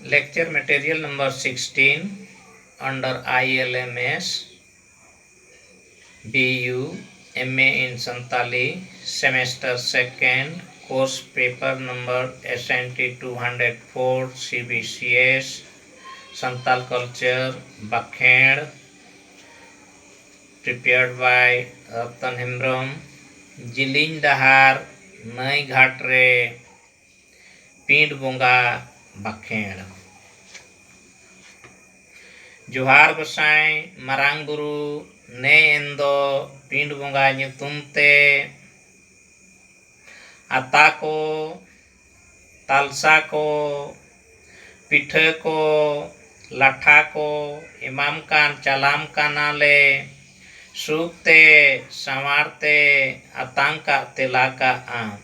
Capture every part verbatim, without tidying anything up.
Lecture material number sixteen under I L M S, B U, M A in Santali, semester second, course paper number S N T two hundred four, C B C S, Santal Culture, ᱵᱟᱠᱷᱮᱲ, prepared by Ratan Hembrom. ᱡᱤᱞᱤᱧ ᱰᱟᱦᱟᱨ ᱱᱟᱹᱭ ᱜᱷᱟᱴ ᱨᱮ ᱯᱤᱸᱰ ᱵᱚᱸᱜᱟ ᱵᱟᱠᱷᱮᱲ᱾ ᱡᱚᱦᱟᱨ ᱜᱚᱸᱥᱟᱭ ᱢᱟᱨᱟᱝ ᱵᱩᱨᱩ, ᱱᱮ ᱮᱱ ᱫᱚ ᱯᱤᱸᱰ ᱵᱚᱸᱜᱟ ᱧᱩᱛᱩᱢ ᱛᱮ ᱟᱛᱟ ᱠᱚ, ᱛᱟᱞᱥᱟ ᱠᱚ, ᱯᱤᱴᱷᱟᱹ ᱠᱚ, ᱞᱟᱴᱷᱟ ᱠᱚ ᱮᱢᱟᱢ ᱠᱟᱱ ᱪᱟᱞᱟᱢ ᱠᱟᱱᱟᱞᱮ᱾ ᱥᱩᱠ ᱛᱮ ᱥᱟᱶᱟᱨ ᱛᱮ ᱟᱛᱟᱝ ᱠᱟᱜ ᱛᱮᱞᱟ ᱠᱟᱜ ᱟᱢ᱾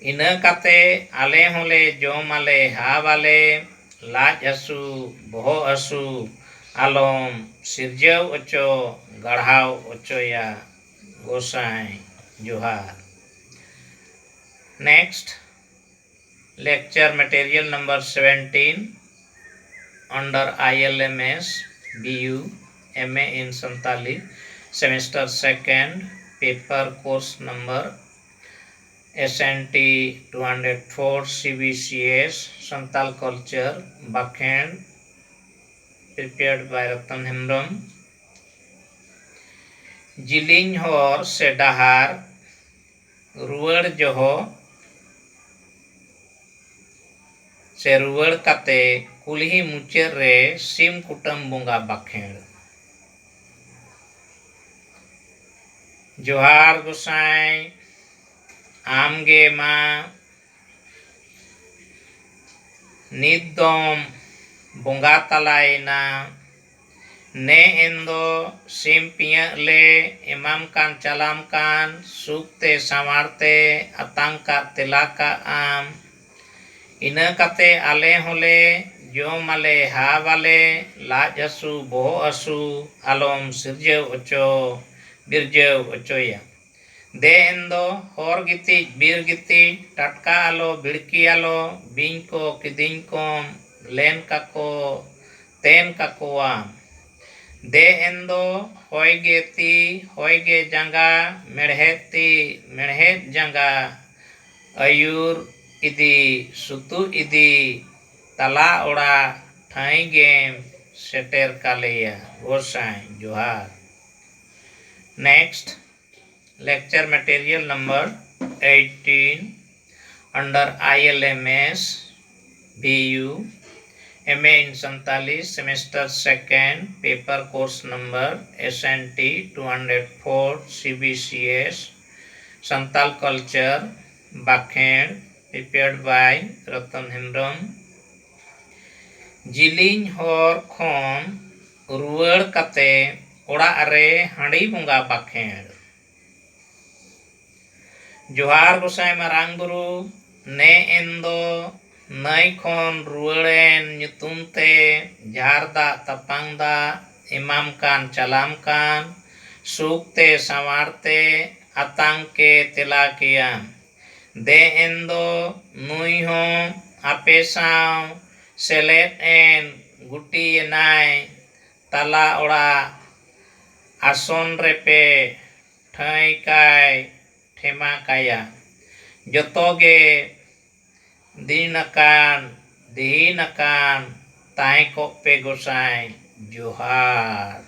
ᱤᱱᱟᱹ ᱠᱟᱛᱮ ᱟᱞᱮ ᱦᱚᱸᱞᱮ ᱡᱚᱢᱟᱞᱮ ᱦᱟᱣᱟᱞᱮ, ᱞᱟᱡ ᱦᱟᱹᱥᱩ ᱵᱚᱦᱚᱜ ᱦᱟᱹᱥᱩ ᱟᱞᱚᱢ ᱥᱤᱨᱡᱟᱹᱣ ᱚᱪᱚ ᱜᱟᱲᱦᱟᱣ ᱚᱪᱚᱭᱟ᱾ ᱜᱚᱸᱥᱟᱭ ᱡᱚᱦᱟᱨ᱾ Next, lecture material number seventeen under I L M S, B U, M A in Santali, semester second, paper course number S N T two hundred four, C B C S, Santal Culture, ᱵᱟᱠᱷᱮᱬ, prepared by Ratan Hembrom. ᱡᱤᱞᱤᱧ ᱦᱚᱨ ᱥᱮ ᱰᱟᱦᱟᱨ ᱨᱩᱣᱟᱹᱲ ᱡᱚᱦᱚᱜ ᱥᱮ ᱨᱩᱣᱟᱹᱲ ᱠᱟᱛᱮ ᱠᱩᱞᱦᱤ ᱢᱩᱪᱟᱹᱫ ᱨᱮ ᱥᱤᱢ ᱠᱩᱴᱟᱹᱢ ᱵᱚᱸᱜᱟ ᱵᱟᱠᱷᱮᱬ᱾ ᱡᱚᱦᱟᱨ ᱜᱚᱸᱥᱟᱭ, ᱟᱢᱜᱮ ᱢᱟ ᱱᱤᱛ ᱫᱚᱢ ᱵᱚᱸᱜᱟ ᱛᱟᱞᱟᱭᱮᱱᱟ᱾ ᱱᱮ ᱮᱱ ᱫᱚ ᱥᱤᱢ ᱯᱤᱭᱟᱹᱜ ᱞᱮ ᱮᱢᱟᱢ ᱠᱟᱱ ᱪᱟᱞᱟᱢ ᱠᱟᱱ, ᱥᱩᱠ ᱛᱮ ᱥᱟᱶᱟᱨ ᱛᱮ ᱟᱛᱟᱝ ᱠᱟᱜ ᱛᱮᱞᱟ ᱠᱟᱜ ᱟᱢ᱾ ᱤᱱᱟᱹ ᱠᱟᱛᱮ ᱟᱞᱮ ᱦᱚᱸᱞᱮ ᱡᱚᱢᱟᱞᱮ ᱦᱟᱣᱟᱞᱮ, ᱞᱟᱡ ᱦᱟᱹᱥᱩ ᱵᱚᱦᱚᱜ ᱦᱟᱹᱥᱩ ᱟᱞᱚᱢ ᱥᱤᱨᱡᱟᱹᱣ ᱚᱪᱚ ᱵᱤᱨᱡᱟᱹᱣ ᱚᱪᱚᱭᱟ᱾ ᱫᱮ ᱮᱱ ᱫᱚ ᱦᱚᱨ ᱜᱤᱛᱤᱡ ᱵᱤᱨ ᱜᱤᱛᱤᱡ, ᱴᱟᱴᱠᱟ ᱟᱞᱚ ᱵᱤᱲᱠᱤ ᱟᱞᱚ, ᱵᱤᱧ ᱠᱚ ᱠᱤᱫᱤᱧ ᱠᱚᱢ ᱞᱮᱱ ᱠᱟᱠᱚ ᱛᱮᱱ ᱠᱟᱠᱚᱣᱟᱢ᱾ ᱫᱮ ᱮᱱ ᱫᱚ ᱦᱚᱭ ᱜᱮ ᱛᱤ ᱦᱚᱭ ᱜᱮ ᱡᱟᱸᱜᱟ, ᱢᱮᱲᱦᱮᱫ ᱛᱤ ᱢᱮᱲᱦᱮᱫ ᱡᱟᱸᱜᱟ, ᱟᱹᱭᱩᱨ ᱤᱫᱤ ᱥᱩᱛᱩᱜ ᱤᱫᱤ, ᱛᱟᱞᱟ ᱚᱲᱟᱜ ᱴᱷᱟᱹᱭ ᱜᱮᱢ ᱥᱮᱴᱮᱨ ᱠᱟᱞᱮᱭᱟ᱾ ᱜᱚᱸᱥᱟᱭ ᱡᱚᱦᱟᱨ᱾ Next, lecture material number eighteen, under I L M S, B U, M A in Santali, semester second, paper course number S N T two hundred four, C B C S, Santal culture, ᱵᱟᱠᱷᱮᱬ, prepared by Ratan Hembrom. ᱡᱤᱞᱤᱧ ᱦᱚᱨ ᱠᱷᱚᱱ ᱨᱩᱣᱟᱹᱲ ᱠᱟᱛᱮ ᱚᱲᱟᱜ ᱨᱮ ᱦᱟᱺᱰᱤ ᱵᱚᱸᱜᱟ ᱵᱟᱠᱷᱮᱬ᱾ ᱡᱚᱦᱟᱨ ᱜᱚᱸᱥᱟᱭ ᱢᱟᱨᱟᱝ ᱵᱩᱨᱩ, ᱱᱮ ᱮᱱ ᱫᱚ ᱱᱟᱹᱭ ᱠᱷᱚᱱ ᱨᱩᱣᱟᱹᱲᱮᱱ ᱧᱩᱛᱩᱢ ᱛᱮ ᱡᱷᱟᱨ ᱫᱟᱜ ᱛᱟᱯᱟᱝ ᱫᱟᱜ ᱮᱢᱟᱢ ᱠᱟᱱ ᱪᱟᱞᱟᱢ ᱠᱟᱱ, ᱥᱩᱠ ᱛᱮ ᱥᱟᱶᱟᱨ ᱛᱮ ᱟᱛᱟᱝ ᱠᱮ ᱛᱮᱞᱟ ᱠᱮᱭᱟᱢ᱾ ᱫᱮ ᱮᱱ ᱫᱚ ᱱᱩᱭ ᱦᱚᱸ ᱟᱯᱮ ᱥᱟᱶ ᱥᱮᱞᱮᱫ ᱮᱱ ᱜᱩᱴᱤᱭᱮᱱᱟᱭ ᱛᱟᱞᱟ ᱚᱲᱟᱜ ᱟᱥᱚᱱ ᱨᱮᱯᱮ ᱴᱷᱟᱹᱭ ᱠᱟᱭ ᱴᱷᱮᱢᱟ ᱠᱟᱭᱟ᱾ ᱡᱚᱛᱚ ᱜᱮ ᱫᱤᱱ ᱟᱠᱟᱱ ᱫᱤᱦᱤᱱ ᱟᱠᱟᱱ ᱛᱟᱦᱮᱸ ᱠᱚᱜ ᱯᱮ ᱜᱚᱸᱥᱟᱭ ᱡᱚᱦᱟᱨ᱾